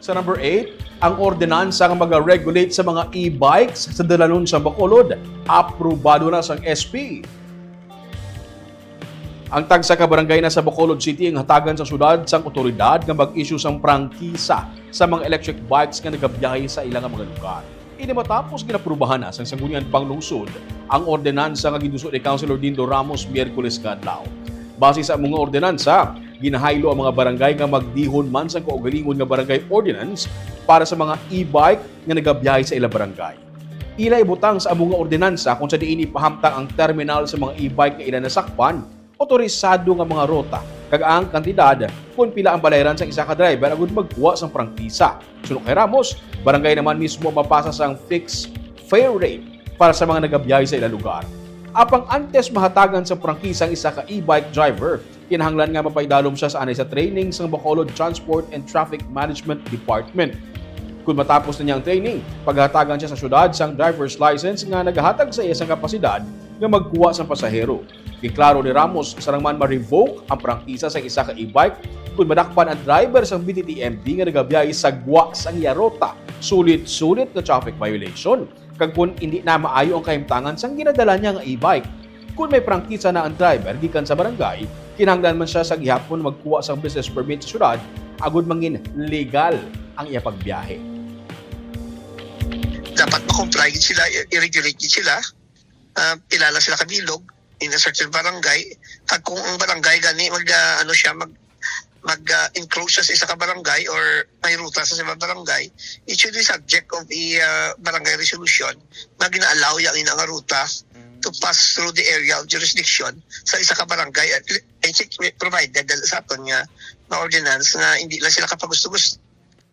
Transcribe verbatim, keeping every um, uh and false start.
Sa number eight, ang ordinansa nga mag-regulate sa mga e-bikes sa dalanon sa Bacolod, aprobado na sang S P. Ang tagsa ka barangay na sa Bacolod City ang hatagan sa syudad sang otoridad nga mag-issue sang prangkisa sa mga electric bikes nga nagabiyahe sa ila nga mga lugar. Ini matapos ginaprubahan na sang Sangguniang Panglungsod ang ordinansa nga ginduso ni Councilor Dindo Ramos Miyerkules nga adlaw. Base sa amo nga ordinansa, ginahaylo ang mga barangay nga magdihon man sang kaugalingon nga barangay ordinance para sa mga e-bike nga nagabiyahe sa ila barangay. Ila ibutang sa amo nga ordinansa kung sa diin ipahamtang ang terminal sa mga e-bike nga ila nasakpan, otorisado nga mga ruta, kag ang kantidad kon pila ang balayran sang isa ka driver agud magkuha sang prangkisa. Suno kay Ramos, barangay naman mismo mapasa sang fixed fare rate para sa mga nagabiyahe sa ila lugar. Apang antes mahatagan sa prangkisa ang isa ka e-bike driver, kinahanglan nga mapaidalom siya sa anay sa training sang Bacolod Transport and Traffic Management Department. Kung matapos na niya ang training, paghatagan siya sa syudad sang driver's license nga nagahatag sa iya sang kapasidad nga magkuha sang pasahero. Giklaro ni Ramos, sarang man ma-revoke ang prangkisa sang isa ka e-bike kung madakpan ang driver sang B T T M D nga nagabiyahe sa gwa sang iya ruta, sulit-sulit nga traffic violation, kag kung indi na maayo ang kahimtangan sang ginadala niya nga e-bike. Kung may prangkisa na ang driver gikan sa barangay, kinahanglan man siya sa gihapon magkuha sang business permit sa syudad agud mangin legal ang iya pagbiyahe. Dapat ma-comply gid sila, i-regulate gid sila. Ah, pila lang sila kabilog in a certain barangay. Kag kung ang barangay gani mag ah, ano siya mag mag ah, encroach siya sa isa ka barangay or may ruta sa isa ka barangay, it should be subject of a ah, barangay resolution nga gina-allow yang ina nga ruta to pass through the area of jurisdiction sa isa ka barangay. At I think provided sa aton nga nga ordinance nga hindi lang sila kapagusto-gusto